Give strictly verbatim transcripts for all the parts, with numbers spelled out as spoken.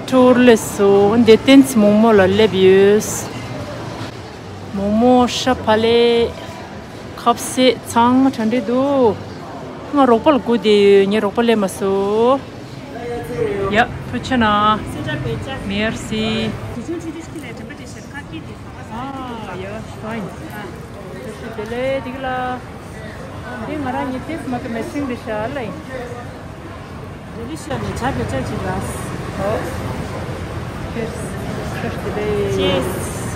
ཊུར་སླེབས་སོང་། འདི་བསྟན་འཛིན་མོག་མོག་ལ་སླེབས་ཡོད། མོག་མོག་ཤ་བག་ལེབ། ཁ་ཟས་ཚང་མ་གྲ་སྒྲིག་འདུག་ང་རོགས་པ་ལ་སྒུག་བསྡད་ཡོད། ངའི་རོགས་པ་སླེབས་མ་སོང་། ཡ། ཐུགས་རྗེ་གནང་། མེར་སི། ཨ། ཡ། ཕའིན། བཀྲ་ཤིས་བདེ་ལེགས། འདི་ག་ལ། འདི་ང་རང་གཉིས་ཏིས་མ་གི་མེ་ཆིང་རེད་ཤག་ལ། ཌེ་ལི་ཤ་ནི་ཆ་བེ་ཆ་ཅིག་ལ། ཨོ། ཅིར་སི། ཅིར་སི་བདེ་ལེགས། ཅིར་སི།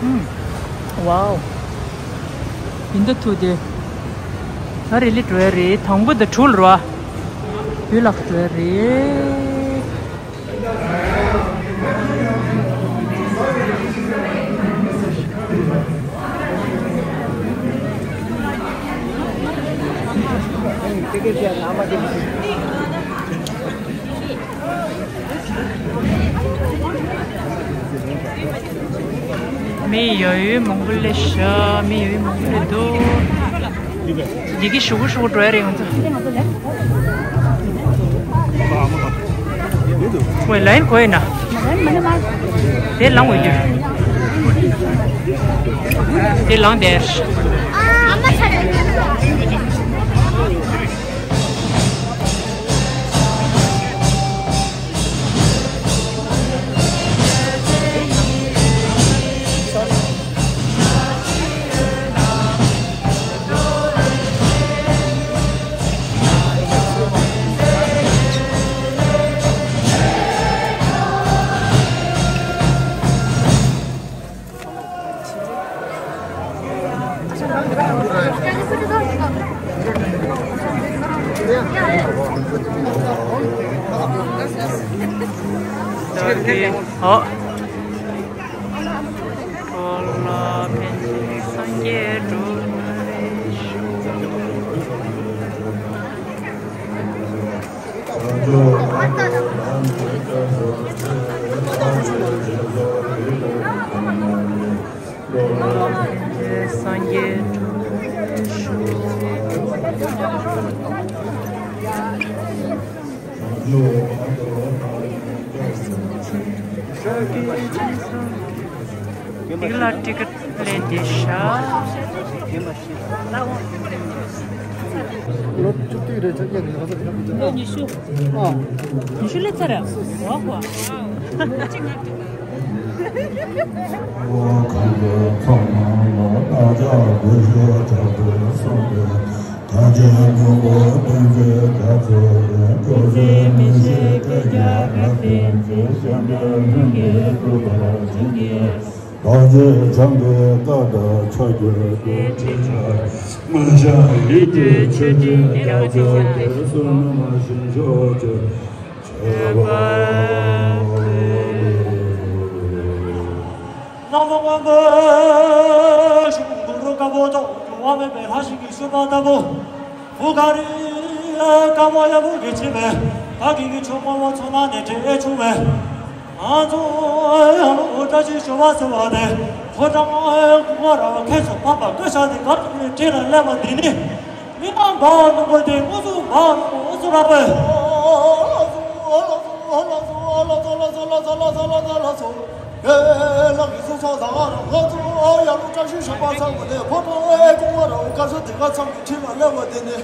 ཨུམ། ཝའོ། ཡིན་ད་ཐུག་དེ། ང་རེ་ལི་འགྲོ་ཡ་རེད། དང་པོ་དང་དྲུག་ལ་ར། བུ་ལགས་འགྲོ་ཡ་རེད། མི་ཡོད་ཡོད་མང་པོ་སླེབས་ཤག་མི་ཡོད་ཡོད་མང་པོ་སླེབས་འདུག་འདི་གི་ཤུ་གུ་ཤུ་གུ་འགྲོ་ཡ་རེད་ང་ཚོ། ཝེ་ལའིན་གོ་ཡིན་ན། དེ་ལངས་འོས་རྒྱུ། དེ་ལངས་དེར། ཨོ། འཁོར་ལོ་ཕན་ཚུན་སངས་རྒྱས་འགྲོ་ན་རེ་ཞུ། སངས་རྒྱས་འགྲོ་ན་རེ་ཞུ། འདི་ལ་ཊི་ཀེ་ཊི་ལེན་བསྡད་ཤག་ལོ་བཅུ་གཅིག་རེད། ཆ་རྐྱེན་རེད། ལོ་ཉི་ཤུ། ཨ། ཉི་ཤུ་སླེབས་ཚར་རེད། ཝ་ཝ། ན་མོ་སྔོན་པོ་ཞུགས་འགུགས་རུ་དཀར་པོ་ཐོག་འགྱུར་བ་མེད་པའི་ལྷ་ཞིག་གིས་ཞུས་པ་ལྟ་བུ། བུ་ག་རི་དཀར་མོ་ཡག་པོ་གི་ཕྱི་མས་ད་གི་གི་ཆུ་དམར་པོ་ཚོ་ནང་ནས་དྲེད་ཨེ་བྱུང་བས། ང་ཚོ་ཡང་ལོ་བཀྲ་ཤིས་ཞུ་བ་ཟེར་བ་དེ་ཕོ་བྲང་ཁུག་མ་ར་བ་ཁྱེད་ཚོ་ཕམ་པ་སྐུ་ཤ་དེ་གར་དུ་ནས་དྲེད་ལ་སླེབས་པ་འདི་ནི། མི་མང་འབའ་ནུ་བོ་དེ་དངོས་སུ་འབའ་ནུ་བོ་ཨུ་ཚུགས་ར་བས། ལག་གི་སུ་ཚོགས་ཟ་བ་རང་ང་ཚོ་ཡ་ལུ་བཀྲ་ཤིས་ཤོག་པ་ཚང་མ་ནས་ཕོ་བྲང་ཨེ་ཀུང་བ་རང་བཀའ་ཤོག་དེ་ག་ཚང་གི་ཁྲི་ལ་སླེབས་པ་དེ་ནས་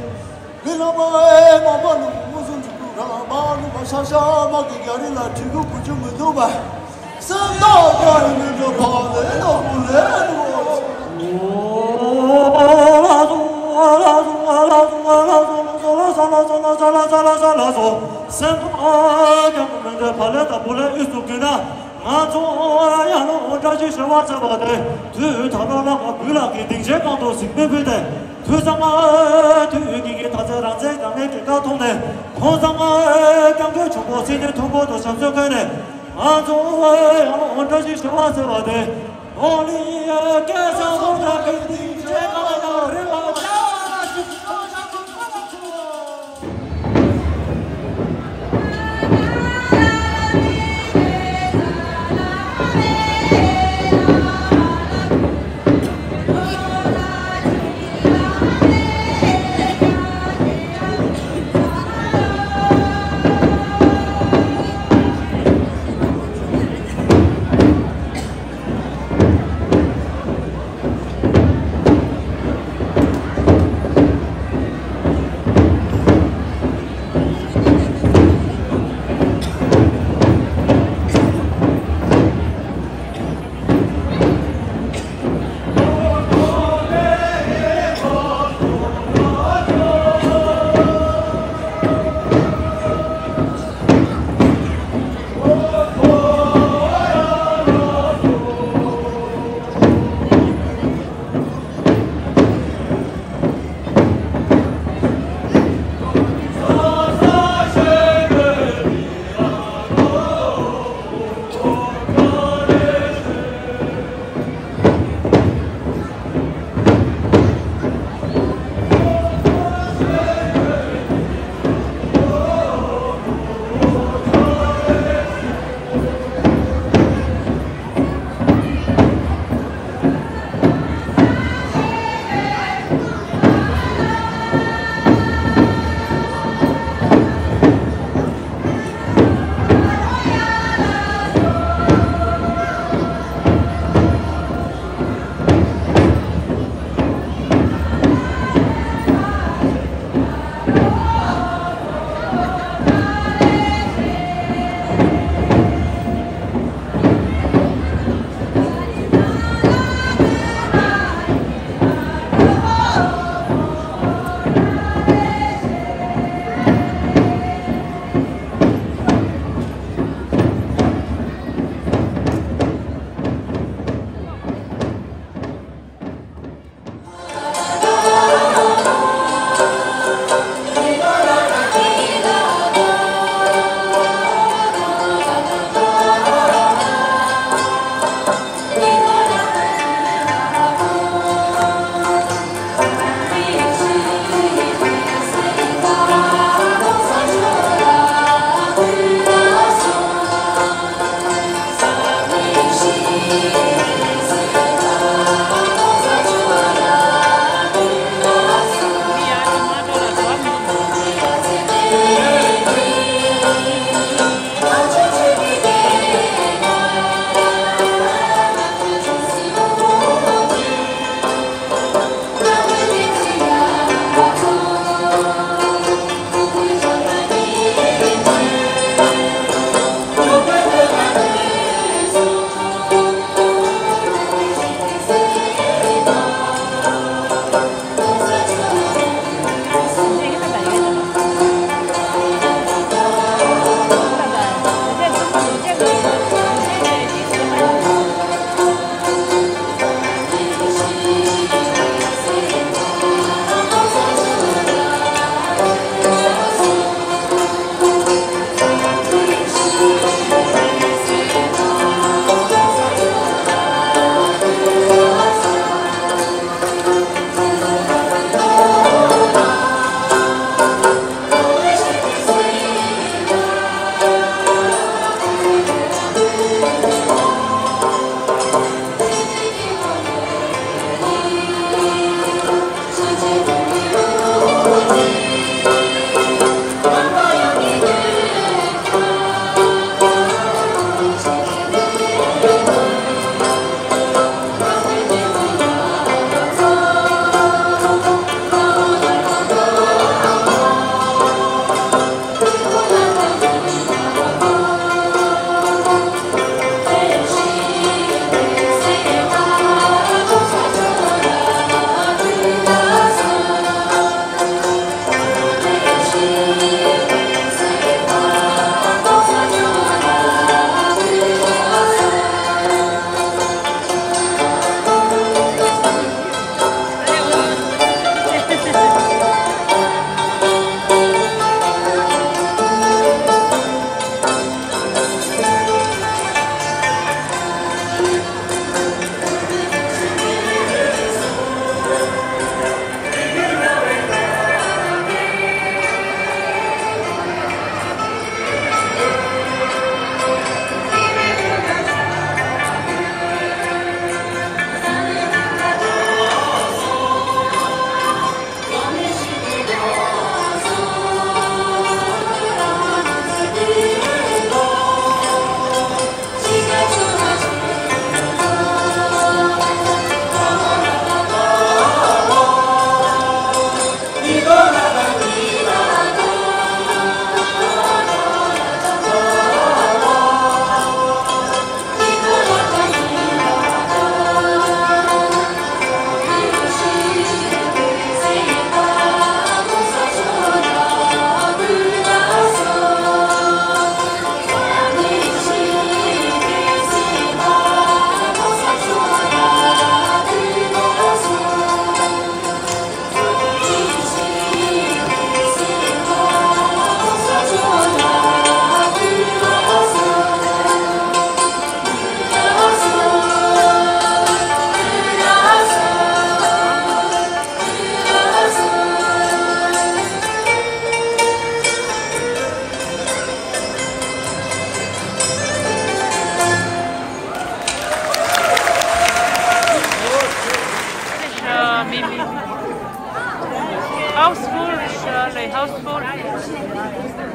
མི་ལ་མ་ཨེ་མ་མ་ནུ་དངོས་སུ་འཇུག་ར་མ་ནུ་བ་ཤ་ཤ་མ་གི་རྒྱ་རི་ལ་ཁྲི་གུ་བུ་ཆུ་མི་འདུག་པ།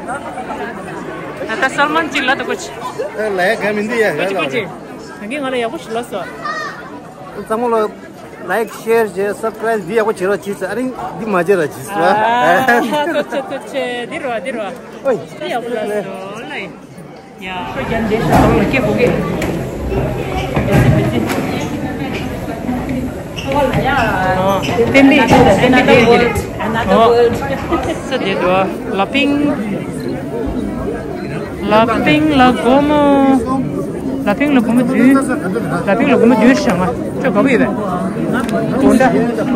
ད་ལྟ་སལ་མན་གཅིག་ལ་ད་གོ་ཆི། ལ་ཡ་ག་མིན་འདི་ཡ་ག་ལ། གོ་ཆི་གོ་ཆི། ང་གིས་ང་ལ་ཡག་པོ་ཞིག་ལབ་སོང་། ཚང་མ་ལ་ལའིཀ་ཤེར་བྱས་སབ་སི་ཀ་རའིབ་འདི་ཡག་པོ་བྱེད་རོགས་གྱིས་ཟེར། ཨ་རིང་འདི་མ་བྱེད་རོགས་གྱིས་ཟེར། ཨ་ཐུགས་རྗེ་ཆེ་ཐུགས་རྗེ་ཆེ། འདི་རོ་འདི་རོ། ཨོའི། འདི་ཡག་པོ་ལབ་སོང་ལ། ཡ། ཤོ་རྒྱན་འདི་ཞག་ལ་སྐྱེ་གོ་གི། ཨོ། ཏན་ཏན་ཏན་ཏན་ཏན་ཏན། ཨོ། ས་དེ་འགྲོ། ལ་པིང་། ལ་པིང་ལ་སྒོར་མོ། ལ་པིང་ལ་སྒོར་མོ་བདུན། ལ་པིང་ལ་སྒོར་མོ་བདུན་ཞིག་ང་ཁྱོད་དགའ་པོ་ཡོད་པས། སྒོར་འདྲ་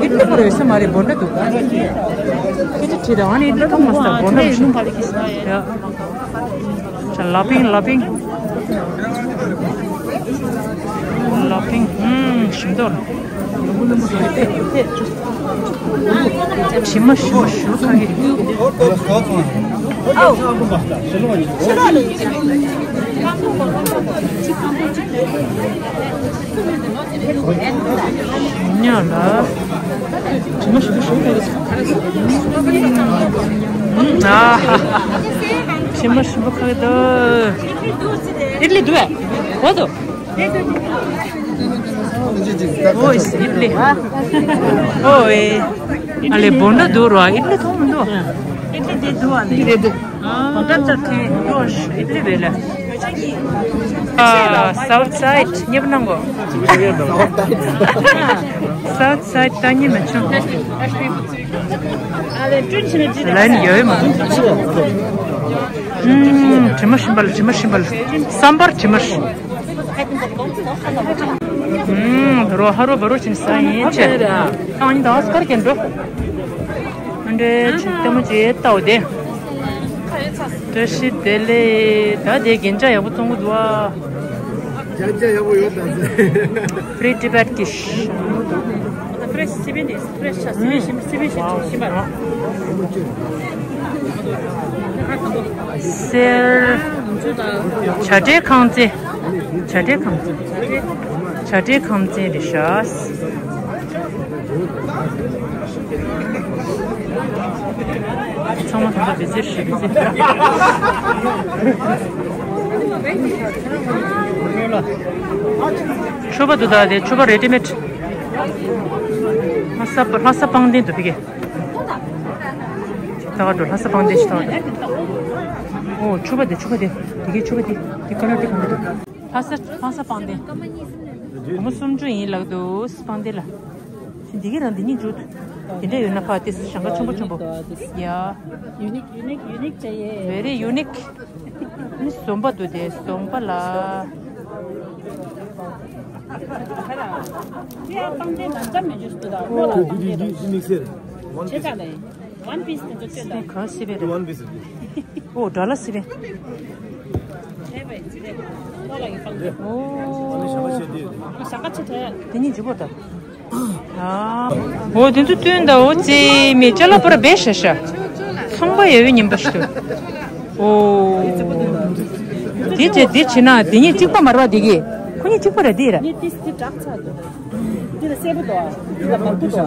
ཨིད་ལ་སྒོར་ཡོད་ས་མ་རེད། སྒོར་འདྲ་འདུག་སྐད་ཆ་དྲིས་དང་ཨ་ནི་ཨིད་ལ་ཐོག་མ་ས་སྒོར་འདྲ་མ་ཞིག་ཡ། ལ་པིང་ལ་པིང་། ལ་པིང་། ཧུམ། ཞིམ་མདོག་ལ། དྲི་མ་ཞིམ་པོ་ཞིམ་པོ་ཁ་གི། ཉ་ལ། དྲི་མ་ཞིམ་པོ་ཞིམ་པོ་ཁ་གི། ཨ་ཧ་ཧ། དྲི་མ་ཞིམ་པོ་ཁ་གི་འདུག་ཨིད་ལི་འདུག་གས། འོ་དོ། ཨོའི་ཨིད་ལི། ཨོའི། ཨ་ལེ་སྒོར་འདྲ་འདུག་རོ། ཨིད་ལི་མཐོང་མི་འདུག་ཨིད་ལི་འདི་འདུག་ཨ་ལེ། འདི་རེད་འདུག་སྒོར་འདྲ་ཙམ་དེ་རོ། ཨིད་ལི་བས་ལ། ཨ། སའུཐ་སའིད་མཉེས་པོ་གནང་གོ། སའུཐ་སའིད་ད་མཉེས་མ་བྱུང་། ལན་ཡོད་མ། ཨུམ། དྲི་མ་ཞིམ་པ་ལ་དྲི་མ་ཞིམ་པ་ལ། སམ་བར་དྲི་མ་ཞིམ། ཨུམ། རོ་ཧ་རོ་བ་རོ་ཕྱིན་ས་ཡིན་ཆེ། ཨ་ནི་ད་སྐར་གྱི་འགྲོ། ཨ་འདྲེ་ཆེ་ལྟད་མོ་ཅེ་ལྟ་འོ་དེ། བཀྲ་ཤིས་བདེ་ལེགས། ད་དེ་རྒྱན་ཆ་ཡག་པོ་བཙོང་གི་འདུག་ཨ། རྒྱན་ཆ་ཡག་པོ་ཡོད་ད་ཟེར། Free Tibet Kish. The fresh seven is fresh. Seven, seven, seven. སེར། བྱ་སྤྲེལ་ཁང་བརྩེགས། བྱ་སྤྲེལ་ཁང་བརྩེགས། བྱ་སྤྲེལ་ཁང་བརྩེགས་རེད་ཤག་ཚང་མ་ཚང་མ་བེ་ཙེ་ཧྲི་བེ་ཙེ། ཕྱུ་པ་འདུག་ད་དེ་ཕྱུ་པ་རེ་ཌི་མེཌ། ལྷ་ས་ལྷ་ས་པང་གདན་འདུག་ཕ་གི། ད་ག་འགྲོ་ལྷ་ས་པང་གདན་ཞིག་ད་ག་འགྲོ། ཨོ་ཕྱུ་པ་དེ་ཕྱུ་པ་དེ་དེ་གའི་ཕྱུ་པ་དེ་དེ་ཀ་ལར་དེ་གང་འདུག་ལྷ་ས་ལྷ་ས་པང་གདན། སྒོར་མོ་སུམ་ཅུ་ཡིན་ལགས་འདུག་པང་གདན་ལ། འདི་གི་རང་འདི་གཉིས་འཇུ། དེ་འདྲ་ཡོད་ན་ཕ་དེ་ཞང་ཁ་ཆེན་པོ་ཆེན་པོ། ཡ། Unique, unique, unique चाहिए. Very unique. ནི་ཟོམ་པ་འདུག་དེ་ཟོམ་པ་ལ། ཡ་པང་གདན་ལ་འཇམ་མི་འཇུ་སུ་དང་མོ་ལ་པང་གདན་འདུག་ཆེ་ཆ་ལ། One piece དེ་ཚོ་སྟོན་དང་། གང་སྲིད་པའི་རེད། One piece རེད། ཨོ་འདྲ་ལ་སྲིད་པའི། ཨོ། དེ་གཉིས་འཇུ་བོ་ད། ཨོ་དེ་ཚོ་སྟོན་དང་། ཨོ་ཙེ་མི་ཅ་ལག་པར་སྦས་ཤ་ཤ། ཚོང་པ་ཡོད་པའི་ཉིན་པ་ཞིག་ཏུ། ཨོ། དེ་བྱས་དེ་བྱས་ན་དེ་གཉིས་གཅིག་པ་མ་རེད་པ་དེ་གི། ཁོ་གཉིས་གཅིག་པ་རེད་དེ་རེད། འདི་ལ་སེར་པོ་དང་། འདི་ལ་དམར་པོ་དང་།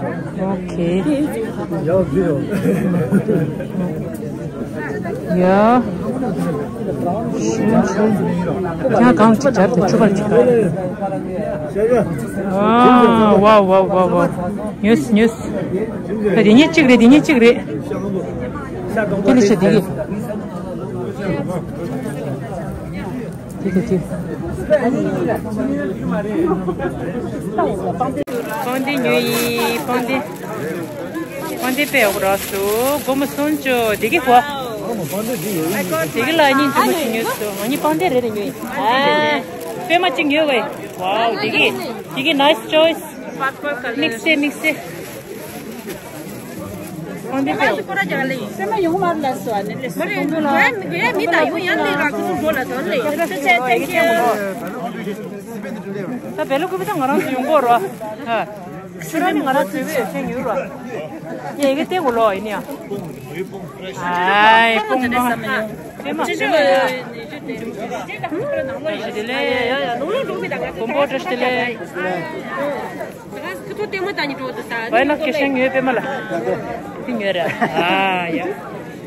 ཨོ་ཁེ། ཡ། ཡ། ཡ། ཡ། ཡ། ཡ། གང་ཅི་སྦྱར་ཏེ་ཕྱུ་པར་ཅིག་ཨ། ཝའོ་ཝའོ་ཝའོ་ཝའོ། ཉོས་ཉོས། དེ་གཉིས་གཅིག་རེད། དེ་གཉིས་གཅིག་རེད། དེ་ལས་ཤ་དེ་གི། དེ་དེ་དེ། པང་གདན་ཉོས་ཡིན། པང་གདན། པང་གདན་དཔེ་ཡག་པོ་རག་སོང་། སྒོར་མོ་སུམ་ཅུ། དེ་གི་གོ། དེ་གི་ལ་གཉིས་འཛིན་མོ་ཞིག་ཉོས་སོང་། ང་གཉིས་པང་གདན་རེ་རེ་ཉོས་ཡིན། ཨ། པད་མ་གཅིག་ཉོས་བས། ཝའོ་དེ་གི། དེ་གི་nice choice. དམིགས་བསལ་དམིགས་བསལ། པང་གདན་དཔེ་ཡག་པོ། སེམས་མ་ཡོང་མར་ལ་སོ་ཨ་ནི་ལས་སོ། མ་རེད། ང་ཡང་ང་ཡང་མི་དང་ཡོང་ཡང་ལས་རག་ཚུལ་འགྲོ་ལ་དོན་ལས་ཡོད་ཚུལ་བྱས་ཐེངས་ཤིག་ད་བེ་ལོ་ཀུ་པི་ད་ང་རང་ཚོ་ཡོང་གོ་རོ། ཧ། ཁྱོད་རང་ནི་ང་རང་ཚོའི་བེ་ཤེས་ཡོད་རོ། ཡ་ཡི་གེ་ཏེ་གོ་ལོ་ཡིན་ཡ། ཨའི་ཀུང་མ། ཏེ་མ། ཅི་ཞིག་ལ་ཡ་ཡ་ནང་ལོགས་འགྲོ་མི་དང་ང་ཚོ་ཡོང་གོ་རོ། ཡ་ཡ་ནང་ལོགས་འགྲོ་མི་དང་ང་ཚོ་ཀོམ་པོ་ཏྲ་ཤི་ལེ། ཁི་ཐོ་ལྟད་མོ་ལྟ་ནི་འགྲོ་འདུག་ད། བའི་ན་ཀེ་ཤན་ཉོས་པད་མ་ལ། དེ་ཉོས་ར། ཨ་ཡ།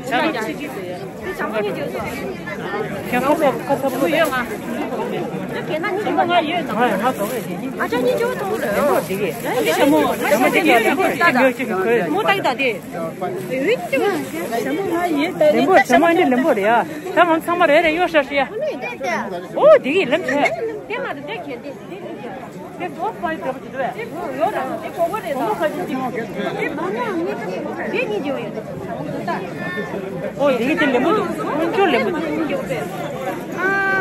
ཆ་ལ་ཆི་གི་ཟེར་ཡ། ཁྱེད་ཁ་ཚ་ཁ་ཚ་པོ་ཡོད་ང་། ང་ཡོད་ང་། ང་ཡོད་ང་། ང་ཚོ་བས་དེ་ཉིན་ཨ་ཅག་གཉིས་ཇོ་དང་ལ་ལེན་པོ་འདི་གི་ཞྭ་མོ་ཞྭ་མོ་འདི་གི་ལེན་པོ་འདི་ཉོ་ཅིག་གི་ཁོས་མོ་ཏག་ཏག་དེ་ཡོད་ཅིག་ཞྭ་མོ་ང་ཡོད་ད་ལེན་པོ་ཞྭ་མོ་འདི་ལེན་པོ་རེད་ཡ། ད་ང་ཚང་མ་རེ་རེ་གཡོ་ཤ་ཤི་ཡ། ཨོ་འདི་གི་ལེན་ཆེ་དེ་ང་དེ་ཁྱེད་དེ། ཨོ་དེ་གི་དེ་ལེན་པོ་འདུག་ཁོང་ཚོ་ལེན་པོ་འདུག་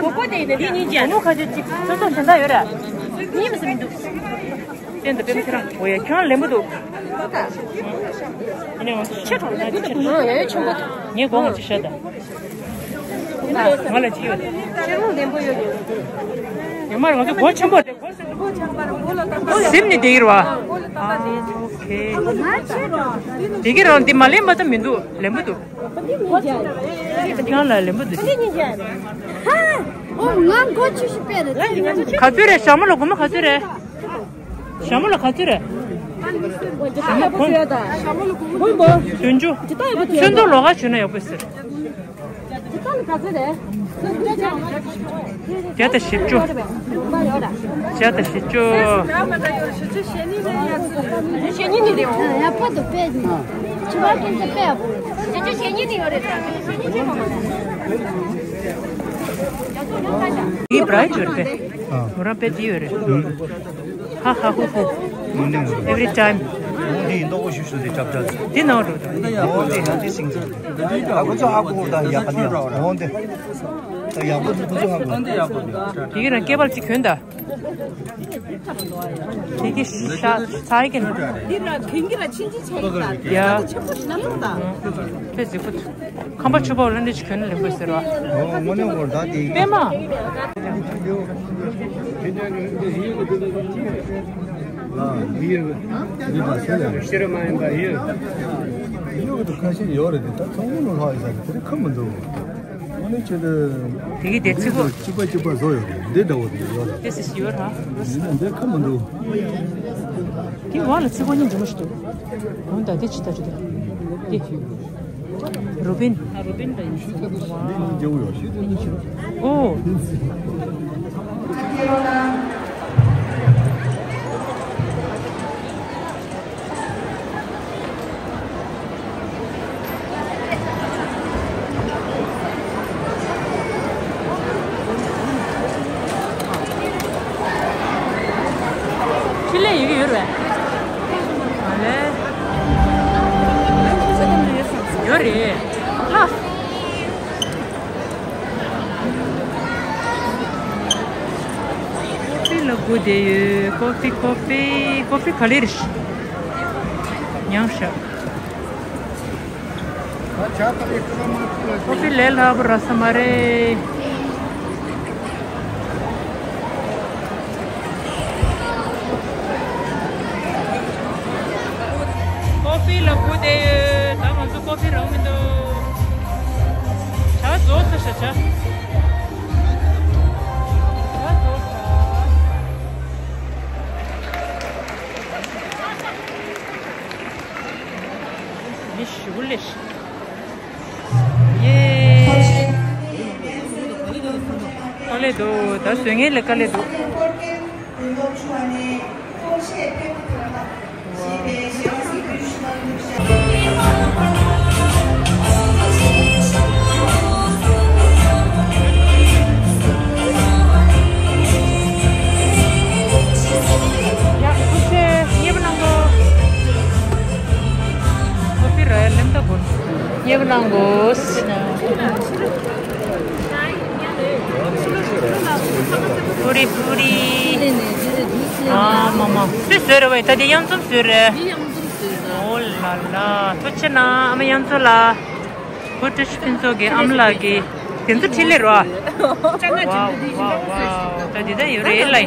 གོ་གོ་དེ་ནི་དེ་གཉིས་ཀྱི་ཨ་མོ་ཁ་ཅིག་ཅིག་ཚོ་ཚོ་དེ་འདྲ་ཡོད་ར། གཉིས་མི་སྲིད་མི་འདུག་གཏན་དུ་དཔེ་མི་ཁྱེད་རང་འོ་ཡ་ཁྱོད་རང་ལེན་པོ་འདུག་ཨ་ནི་ང་ཚོ་ཆེ་གྲོགས་ལ་ཆེ་གྲོགས་ངས་གོང་ཅིག་བཤད་ད། ང་ལ་ཅི་ཡོད་ད། ཁྱེད་རང་ལེན་པོ་ཡོད་ཀྱི། ཡོད་མ་རེད་ང་ཚོ་སྒོ་ཆེན་པོ་རེད། སེམས་ནི་དེ་གི་རེད་བ། ཨ་ཨོ་ཁེ། དེ་གི་རང་འདི་མ་ལེན་པ་ཙམ་མི་འདུག་ལེན་པོ་འདུག་ཁྱེད་རང་ལ་ལེན་པོ་འདུག་ཧ། ཨོ་ང་མགོ་ཆུ་ཤི་པས་རེད། ག་ཚོད་རེད་ཞྭ་མོ་ལ་སྒོར་མོ་ག་ཚོད་རེད། ཞྭ་མོ་ལ་ག་ཚོད་རེད། ཞྭ་མོ་གོང་། བདུན་ཅུ། ཚོན་མདོག་ལོགས་ཀ་བྱོས་ན་ཡག་པོ་ཟེར། བརྒྱ་དང་བཞི་བཅུ། བརྒྱ་དང་བཞི་བཅུ། འདི་བྲའི་ཡོད་རེད་པས། མོ་རང་དཔེ་འདི་ཡོད་རེད། ཧ་ཧ་ཧུ་ཧུ། Every time། འདི་ཡིན་མདོག་པོ་ཞུ་ཞུ་དེ་ཅབ་ཅབ། འདི་ནང་འགྲོ་དང་། འོ་འདི་ཧ་འདི་སིང་ས། ད་ཁོ་ཚོ་ཧ་གོ་ད་ཡག་ག་འདི་ཡག་འོ་འདི། ད་ཡག་པོ་འདི་ཁོ་ཚོ་ཧ་གོ། དེ་གི་རང་སྐེད་པར་ཅིག་གྱོན་ད། དེ་གི་ཤ་ཚ་ཡི་གི། འདི་ར་གིན་གི་ར་ཆིན་ཆིན་ཆ་ཡི་ད། ཡ། ཆེན་པོ་ཞིག་ལ་མོ་ད། དཔེ་གཟིགས་པོ། ཁམས་པ་ཆུ་པ་ལ་འདི་ཅིག་གྱོན་ན་ལེགས་པོ་ཟེར་བ། ཨོ་དངོས་གནས་སྐོར་ད་དེ། པད་མ། ཡོད་ཀྱི་འདུག་ཁ་ཤས་ཡོད་རེད་དེ་ད་ཚོང་དངུལ་ལོ་ལྷག་ཡོད་ས་རེད་དེ་རིང་ཁ་མི་འདུག་དངོས་གནས་ཆེད་དུ། དེ་གི་དེ་ཚིག་པོ། གཅིག་པ་གཅིག་པ་བཟོ་ཡོད་རེད་འདི་འདྲ་བོ་དེ་ཡོད་རེད། དེ་སིས་ཡོད་ར། ཡིན་ན་འདི་ཁ་མི་འདུག་དེ་འོག་ལ་ཚིག་པོ་གཉིས་འཇོམས་ཤིག་འདུག་འོན་ད་དེ་ཅི་ལྟ་ཅི་ལྟ། དེ། རུ་བིན། ཨ་རུ་བིན་ར་ཡིན། འདི་གཉིས་འཇོམས་ཡོད་ཤི་དེ་གཉིས་ཤི། ཨོ། ཆི་ལེ་ཡི་གེ་ཡོད་རེད། ཨ་ལེ། ཡོད་རེད། ལགས། ཀོ་ཕི་ལ་སྒུག་བསྡད་ཡོད། ཀོ་ཕི་ཀོ་ཕི་ཀོ་ཕི་ག་ལེར་མྱངས་ཤག་ཀོ་ཕི་ལས་སླ་པོ་རག་ས་མ་རེད། ཀོ་ཕི་ལ་སྒུག་བསྡད་ཡོད། ད་ང་ཚོ་ཀོ་ཕི་རག་མི་འདུག་ཇ་རྫོགས་ཚར་ཤག་ཇ། ཇ་རྫོགས་ཚར། མི་ཞེ་པོ་སླེབས་ཤག་ཡེ། དཀའ་ལས་འདུག་ད་བཟོ་མཁན་ལ་དཀའ་ལས་འདུག་ཡ། ཐུགས་རྗེ་ཆེ། མཉེས་པོ་གནང་གོ། ཀོ་ཕི་ར་ཡ་ལེམ་ད་གོ། མཉེས་པོ་གནང་གོ། པུ་རི་པུ་རི། ཨ་མ་མ། སུས་བཟོས་རེད་བས། ད་དེ་གཡང་འཛོམས་བཟོས་རེད། འདི་གཡང་འཛོམས་བཟོས་རེད། ཨོ་ལ་ལ། ཐུགས་རྗེ་ཆེ་གནང་། ཨ་མ་གཡང་འཛོམས་ལགས། བུ་བཀྲ་ཤིས་ཕུན་ཚོགས་ཀྱི་ཨ་མ་ལགས་ཀྱིས་དེ་ཚོ་འཕྲིན་ལས་རོ། ཝའོ་ཝའོ་ཝའོ། ད་འདི་ད་ཡོད་རེད་ལ།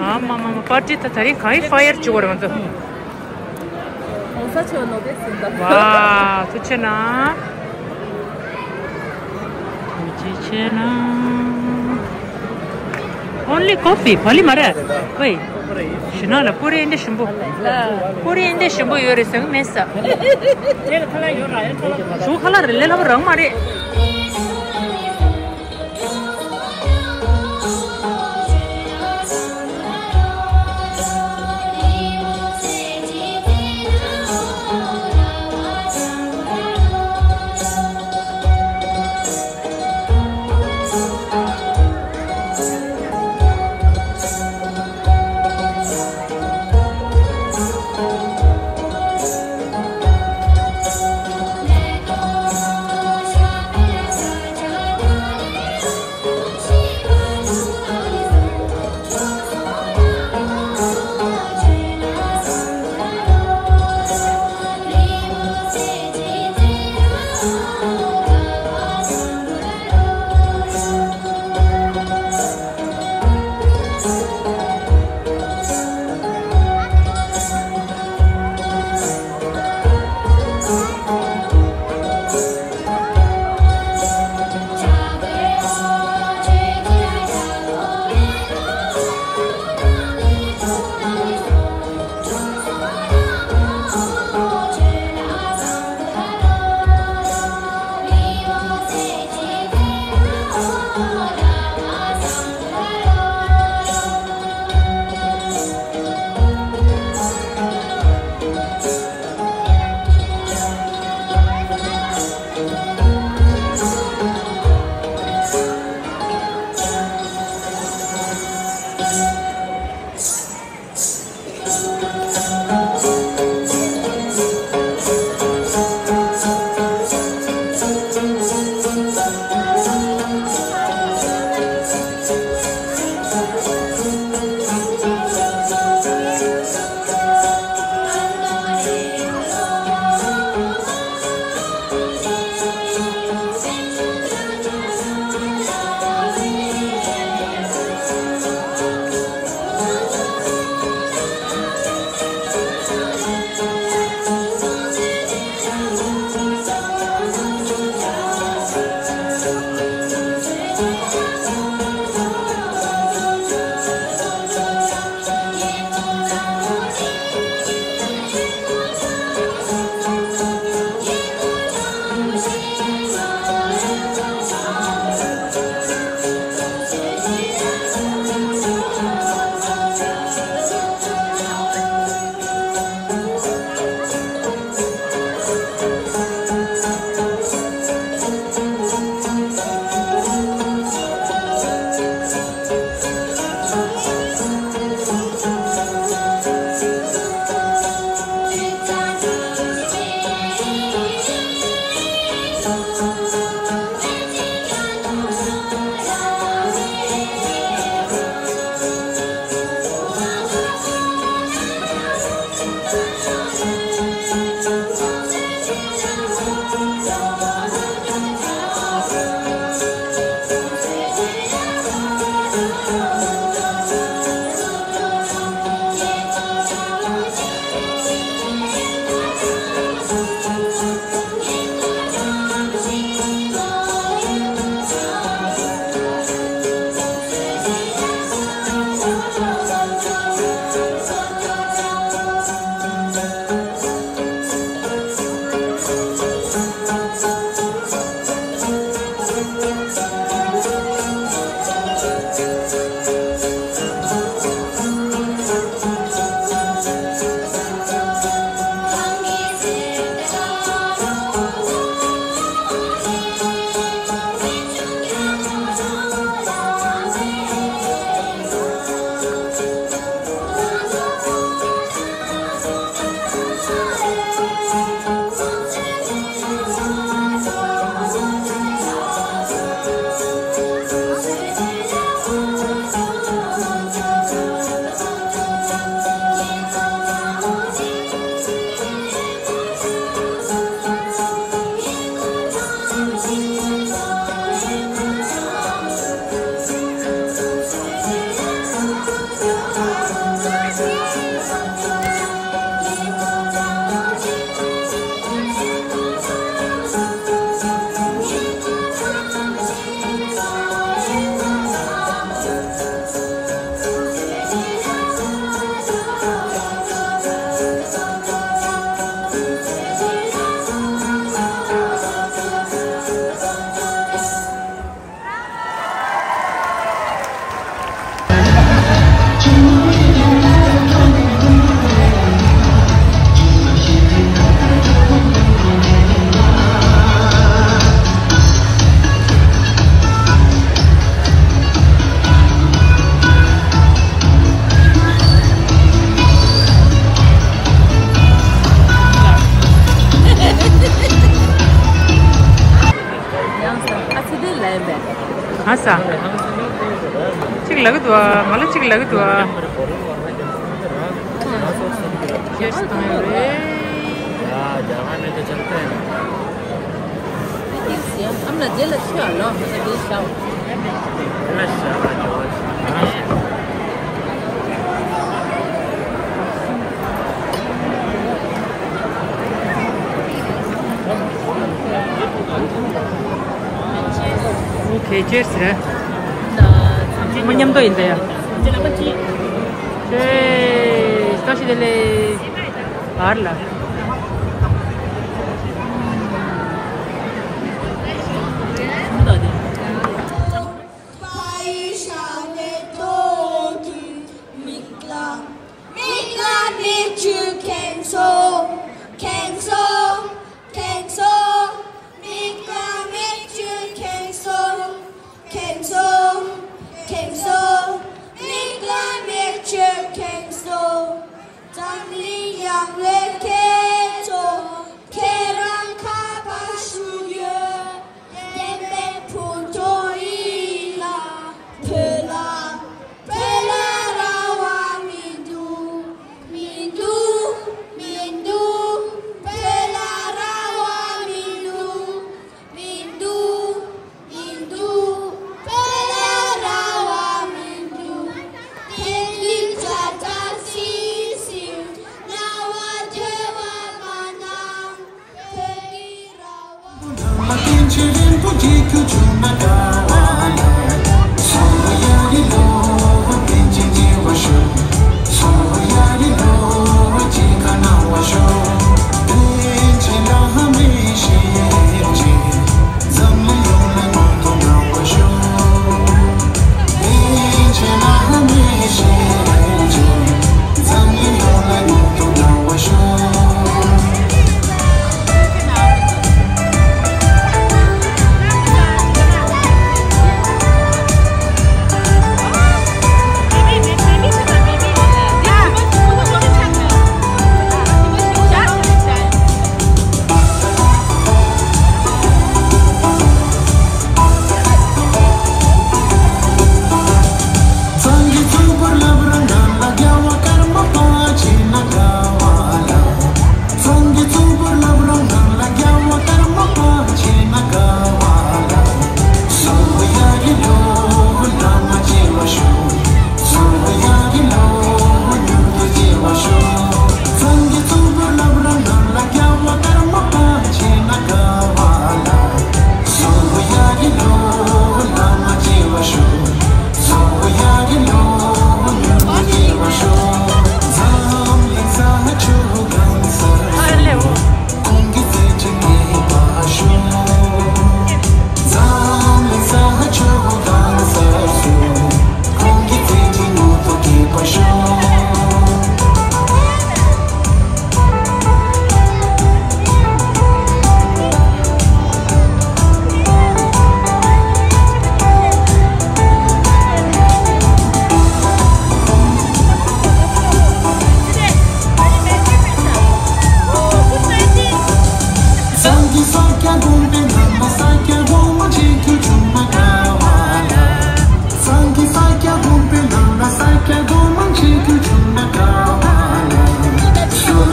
ཨ་མ་མ་མ། པར་ཊི་ད་དེ་རིང་གང་ཡིན་ཧྥ་ཡར་བྱེད་དགོས་རེད་ང་ཚོ། གོང་ས་མཆོག་ནོ་བེལ་ཟིན་ད། ཝའོ། ཐུགས་རྗེ་ཆེ་གནང་། ཐུགས་རྗེ་ཆེ་གནང་། Only coffee? བ་ལི་མ་རེད། ཝེ། ཞི་ན་ལ་པུ་རི་འདི་ཞིམ་པོ། པུ་རི་འདི་ཞིམ་པོ་ཡོད་རེད་ཟེར་གི་མེད་ས། ཞུ་ཁ་ལག་རེད། ལས་སླ་པོ་རང་མ་རེད། ལ་ཡིན་པས། ཨ་ས། གཅིག་ལབ་ཀྱི་འདུག་ཨ། ང་ལ་གཅིག་ལབ་ཀྱི་འདུག་ཨ། ཁྱེར་སོང་རེད། ཨོ་ཁེ། ཅེར་སི་རེད། མ་མཉམ་དུ་ཡིན་ད་ཡ། ཅེ། བཀྲ་ཤིས་བདེ་ལེགས། བར་ལ། མིག་ལ་མིག་ཆུ་ཁེངས་སོང་། ཁེངས་སོང་། ཁེངས་སོང་། མིག་ལ་མིག་ཆུ་ཁེངས་སོང་། ཁེངས་སོང་། ཁེངས་སོང་། མིག་ལ་མིག་ཆུ་ཁེངས་སོང་། འཛམ་གླིང་ཡངས་པའི་ཁྱེད་ཚོ། ཁྱེད་རང་ཁ་པར་ཞུ་ཡོད། བདེན་པའི་བོད་ལྗོངས་ཡིན་ལ། བོད་ལ། བོད་ལ་རང་དབང་མི་འདུག་མི་འདུག་མི་འདུག་བོད་ལ་རང་དབང་མི་འདུག་མི་འདུག་མི་འདུག་བོད་ལ་རང་དབང་མི་འདུག་དེང་དུས་ཇ་ཆང་སིལ་སིལ། རྣ་བ་ཐོས་པ་མ་གནང་། བོད་ཀྱི་རང་དབང་།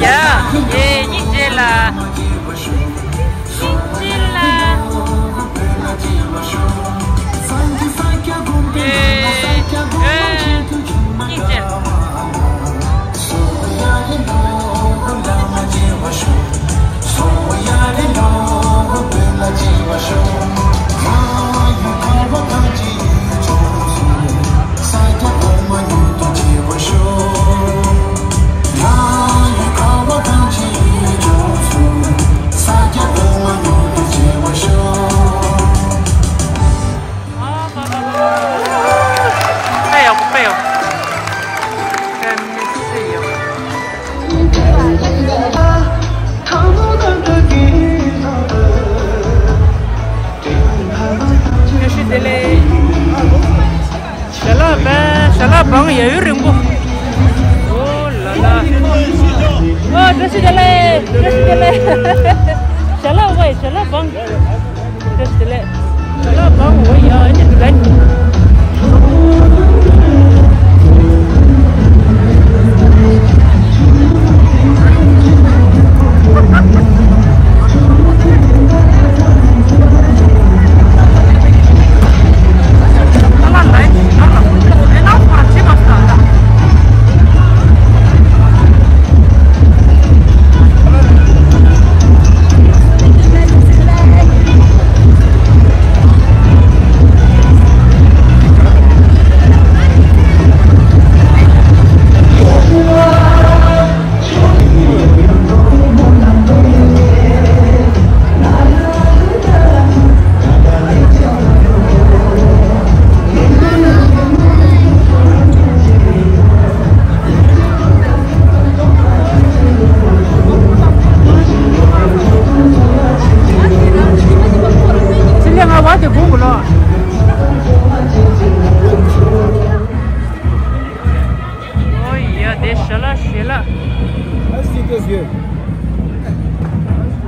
ཡ། ཡེ། སྙིང་རྗེ་ལ། སྙིང་རྗེ་ལ། ཡེ། ཨེ། སྙིང་རྗེ། དཔེ་ཡག་པོ། དཔེ་ཡག་པོ། དཔེ་མི་སྲིད་ཡག་པོ། བཀྲ་ཤིས་བདེ་ལེགས། ཞལ་ལག་པས། ཞལ་ལག་བང་ཡ་ཡུ་རིང་པོ། ཨོ་ལ་ལ། ཨོ་བཀྲ་ཤིས་བདེ་ལེགས། བཀྲ་ཤིས་བདེ་ལེགས། ཞལ་ལག་བས། ཞལ་ལག་བང་། བཀྲ་ཤིས་བདེ་ལེགས། ཨོ་ཡ། དེ་ཞལ་ལག་ཞལ་ལག་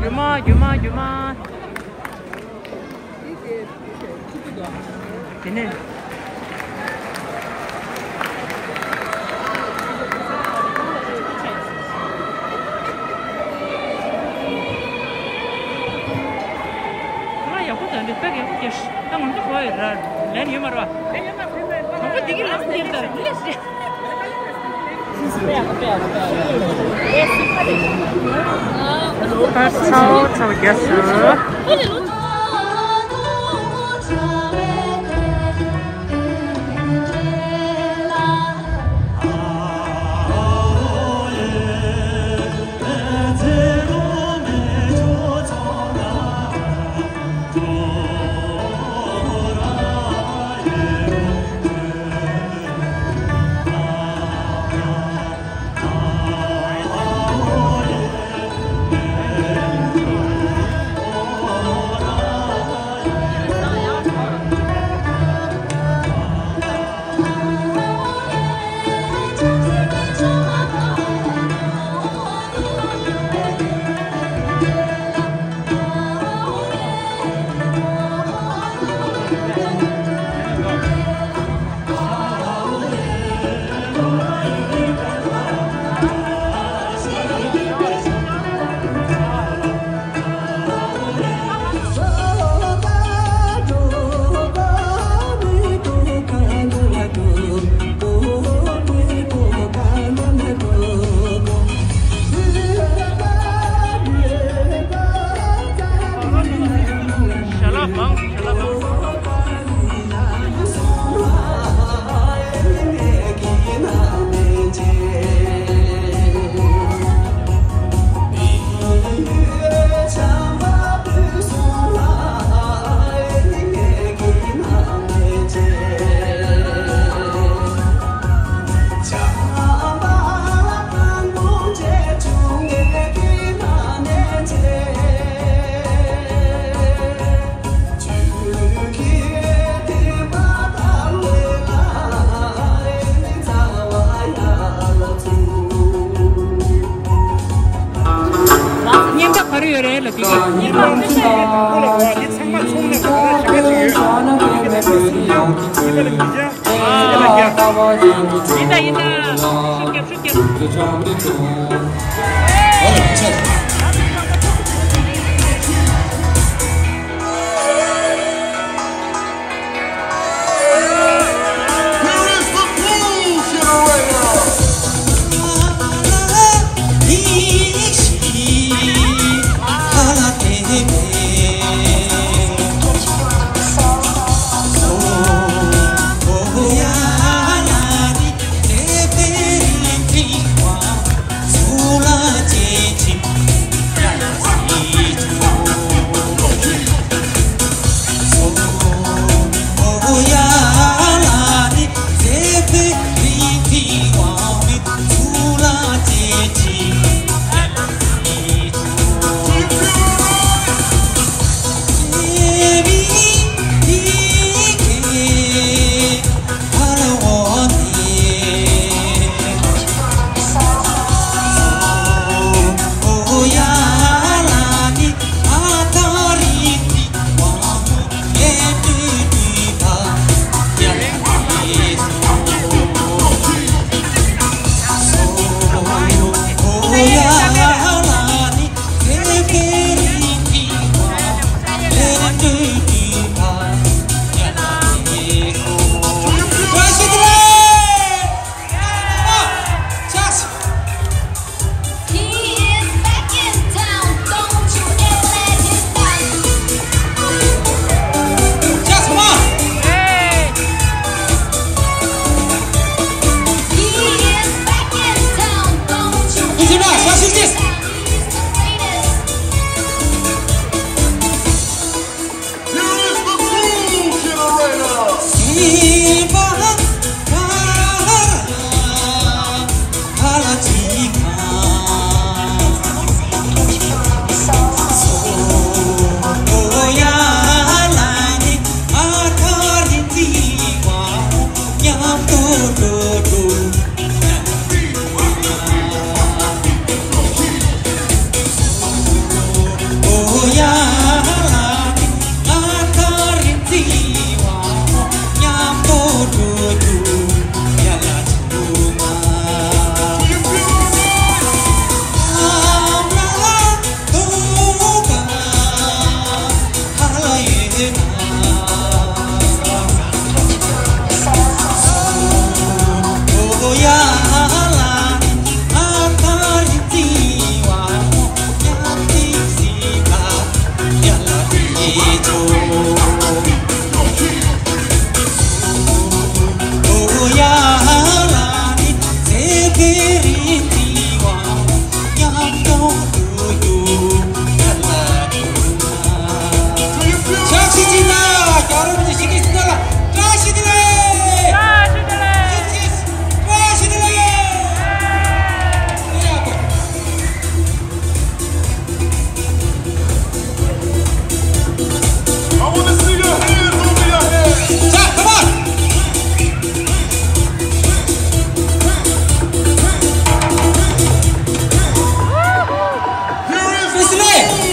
རྒྱུ་མ་རྒྱུ་མ་རྒྱུ་མ། དེ་ནས། ང་ཡག་པོ་དང་འདི་དཔེ་ཡག་པོ་རྒྱག་ཤག་ད་ང་ཚོ་གོ་ཡོད་ར། ལན་ཡོད་མ་རེད་པ། ང་ཚོ་འདི་གི་ལམ་འདི་ལྟར་ལས་ཤེས། ད་ཚ་བོ་ཚ་བོ་རྒྱག་སོང་། བརྙན་པ་ག་རེ་ཡོད་རེད་ལ་དེ་ག་བརྙན་པ་ཚོན་ཁྲ་ཡོད་པ་ཁོ་ལ་བ་འདི་ཚང་མ་ཚོང་ནས་ག་རེ་ཞེ་ག་ཅིག་ཡོད། འདི་ལ་མི་བྱ། འདི་ལ་རྒྱ། ཡིན་ད་ཡིན་ད། ཤུགས་རྒྱབ་ཤུགས་རྒྱབ། I wanna see your hands over your head. Come on. Here is the move.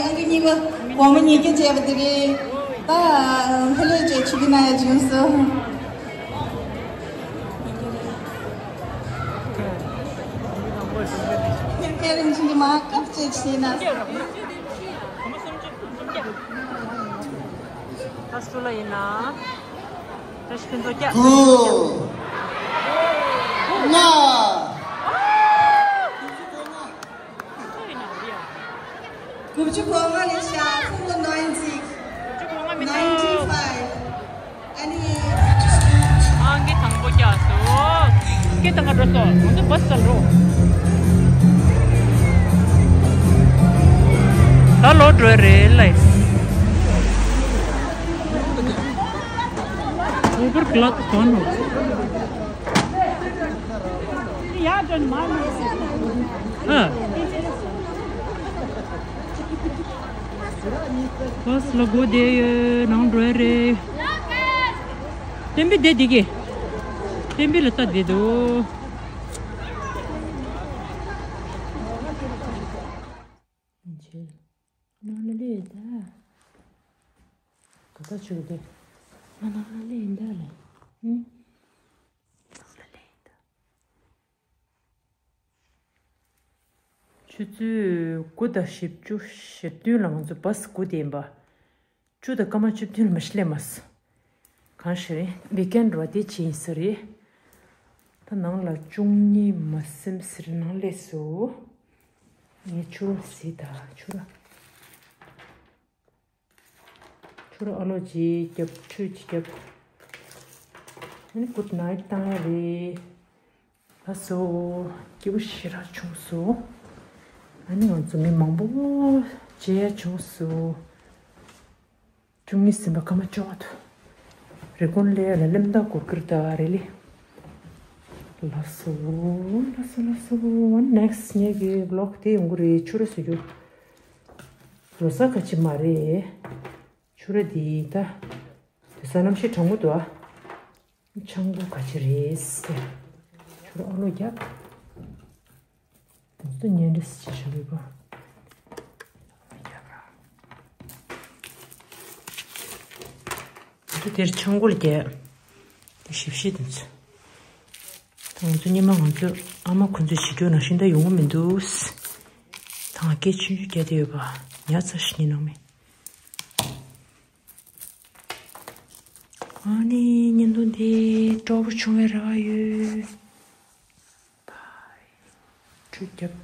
ཨང་ཀི་གཉིས་པ། གོང་མ་ཉིས་བརྒྱ་བྱས་པ་དེ་རེད། ད་ལྷོད་ལྷོད་བྱས་ཆུ་གི་ན་ཡ་བྱུང་སོང་། ཁྱེད་རང་ཚོ་གི་མ་སྐབས་བཅད་བྱས་ན། ད་སུ་ལ་ཡིན་ན། ད་ཤི་ཕན་ཚོགས་སྐྱ། དགུ། ལྔ། དགུ་བཅུ་གོ་ལྔ་ལས་ཤག་ཚོགས་པ་ནོན་ཛིག་དགུ་བཅུ་གོ་ལྔ་མི་འདུག་ནའིན་ཊི་ཕའིབ། ཨ་ནི། ཨང་ཀི་དང་པོ་བཀྱགས་སོ། ཀི་དང་ག་འགྲོ་སོང་། ང་ཚོ་བ་སི་ལ་འགྲོ། ད་ལོག་འགྲོ་རེད་ལ། Uber Black གང་ནོ། ཨ། བ་སི་ལ་སྒུག་བསྡད་ཡོད། ནང་འགྲོ་ཡ་རེད། བསྟན་པའི་བསྡད་འདི་གི། བསྟན་པའི་ལ་ལྟ་བསྡད་འདུག་ནང་ལ་སླེབས་ད། ག་པར་བྱུག་དེ། ང་ནང་ལ་སླེབས་ཡིན་ད་ལེ། ཨུ། ནང་ལ་སླེབས་ཡིན་ད། ཆུ་ཚོད་དགུ་དང་བཞི་བཅུ་ཞེ་བདུན་ལ་ང་ཚོ་བ་སི་སྒུག་བསྡད་ཡིན་པ། བཅུ་དང་སྐར་མ་བཅུ་བདུན་ལ་མ་ཤི་སླེབས་མ་སོང་། གང་ཞིག་རེད། བི་ཀེན་རོ་དེ་ཕྱིན་ས་རེད། ད་ནང་ལ་བཅུ་གཉིས་མ་ཟིན་ས་རེད། ནང་སླེབས་སོང་། ངས་ཕྱུ་ར་ཟིག་ད་ཕྱུ་ར། ཕྱུ་ར་ཨ་ལོ་ཅིག་རྒྱབ། ཁྲུས་ཅིག་རྒྱབ། ཨ་ནི་གུད་ནའིཊ་བཏང་ཡ་རེད། ལགས་སོ། སྐྱིད་པོ་ཞེ་དྲག་བྱུང་སོང་། ཨ་ནི་ང་ཚོ་མི་མང་པོ་མཇལ་ཡ་བྱུང་སོང་། བཅུ་གཉིས་ཟིན་པ་སྐར་མ་བཅོ་ལྔ་འདུག་རི་ཀོན་ལས་ལ་ལེམ་ད་གོ་ཀིར་ད་རེ་ལི། ལགས་སོ། ལགས་སོ། ལགས་སོ། ནེག་སི་ཊི་ངེད་ཀྱི་བི་ལོག་དེ་ཡོང་གི་རེད། ཕྱུ་ར་བཟོ་རྒྱུ། རོ་ས་ཁ་ཆེ་མ་རེད། ཕྱུ་ར་འདི་ད། དེ་ས་གནམ་གཤིས་གྲང་མོ་འདུག་ཨ། ཆང་བུ་ག་ཅི་རེད་ཟེར། ཕྱུ་ར་ཨ་ལོ་རྒྱབ། དེ་ཚོ་ཉན་རེས་ཅི་ཞིག་རེད་པ། ཨ་ལོ་རྒྱབ་ར། དེ་ཚོ་དེར་ཆང་བུ་ལ་རྒྱབ། དེ་ཞིབ་ཞིབ་དེ་ཚོ། ད་ང་ཚོ་སྙེ་མ་ང་ཚོ་ཨ་མ་ཁོ་ཚོས་བྱེད་རྒྱུ་ནང་བཞིན་ད་ཡོང་གི་མི་འདུག་ད་ང་སྐད་ཆུང་ཆུང་རྒྱག་བསྡད་ཡོད་པ། ཉར་ཚར་ཞིག་ཉན་ནང་མེད། ཨ་ནི་བརྙན་ཐུང་འདི་སྤྲོ་པོ་བྱུང་བའི་རེ་བ་ཡོད། ཁྲུས་བརྒྱབ།